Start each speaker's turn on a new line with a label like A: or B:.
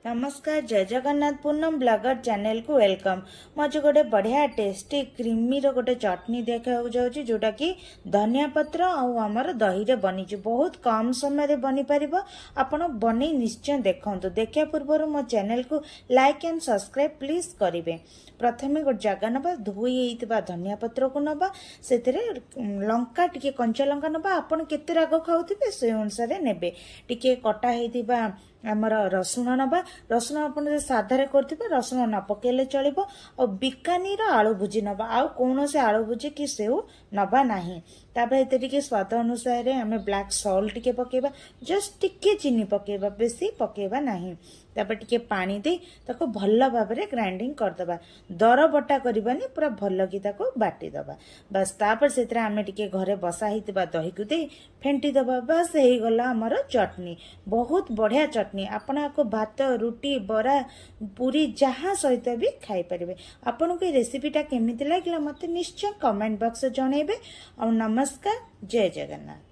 A: ନମସ୍କାର, ଜୟ ଜଗନ୍ନାଥ। ପୂନମ ବ୍ଲଗର ଚ୍ୟାନେଲକୁ welcome. ମୁଁ ଆଜି ଗୋଟେ ବଢ଼ିଆ ଟେଷ୍ଟି କ୍ରିମିର ଗୋଟେ ଚଟନି ଦେଖିବାକୁ ଯାଉଛି, ଯେଉଁଟାକି ଧନିଆ ପତ୍ର ଆଉ ଆମର ଦହିରେ ବନିଛି। ବହୁତ କମ୍ ସମୟରେ ବନିପାରିବ। ଆପଣ ବନେଇ ନିଶ୍ଚୟ ଦେଖନ୍ତୁ। ଦେଖିବା ପୂର୍ବରୁ ମୋ ଚ୍ୟାନେଲକୁ ଲାଇକ୍ ଆଣ୍ଡ ସବସ୍କ୍ରାଇବ୍ ପ୍ଲିଜ୍ କରିବେ। ପ୍ରଥମେ ଗୋଟେ ଜାଗା ନେବା, ଧୋଇ ହେଇଥିବା ଧନିଆ ପତ୍ରକୁ ନେବା, ସେଥିରେ ଲଙ୍କା ଟିକେ, କଞ୍ଚା ଲଙ୍କା ନେବା। ଆପଣ କେତେ ରାଗ ଖାଉଥିବେ ସେ ଅନୁସାରେ ନେବେ। ଟିକେ କଟା ହେଇଥିବା ଆମର ରସୁଣ ନେବା। ରସୁଣ ଆପଣ ଯଦି ସାଧାରେ କରୁଥିବେ, ରସୁଣ ନ ପକେଇଲେ ଚଳିବ। ଆଉ ବିକାନିର ଆଳୁ ଭୁଜି ନେବା, ଆଉ କୌଣସି ଆଳୁ ଭୁଜି କି ସେଉ ନେବା ନାହିଁ। ତାପରେ ଏଥିରେ ଟିକେ ସ୍ୱାଦ ଅନୁସାରେ ଆମେ ବ୍ଲାକ୍ ସଲ୍ଟ ଟିକେ ପକେଇବା, ଜଷ୍ଟ ଟିକେ ଚିନି ପକେଇବା, ବେଶୀ ପକେଇବା ନାହିଁ। ତାପରେ ଟିକେ ପାଣି ଦେଇ ତାକୁ ଭଲ ଭାବରେ ଗ୍ରାଇଣ୍ଡିଙ୍ଗ କରିଦେବା। ଦର ବଟା କରିବାନି, ପୁରା ଭଲ କି ତାକୁ ବାଟିଦେବା, ବାସ୍। ତାପରେ ସେଥିରେ ଆମେ ଟିକେ ଘରେ ବସା ହେଇଥିବା ଦହିକୁ ଦେଇ ଫେଣ୍ଟି ଦେବା। ବାସ୍, ହେଇଗଲା ଆମର ଚଟନି। ବହୁତ ବଢ଼ିଆ ଚଟନି। ଆପଣ ଆକୁ ଭାତ, ରୁଟି, ବରା, ପୁରୀ ଯାହା ସହିତ ବି ଖାଇପାରିବେ। ଆପଣଙ୍କୁ ଏ ରେସିପିଟା କେମିତି ଲାଗିଲା, ମୋତେ ନିଶ୍ଚୟ କମେଣ୍ଟ ବକ୍ସରେ ଜଣାଇବେ। ଆଉ ନମସ୍କାର, ଜୟ ଜଗନ୍ନାଥ।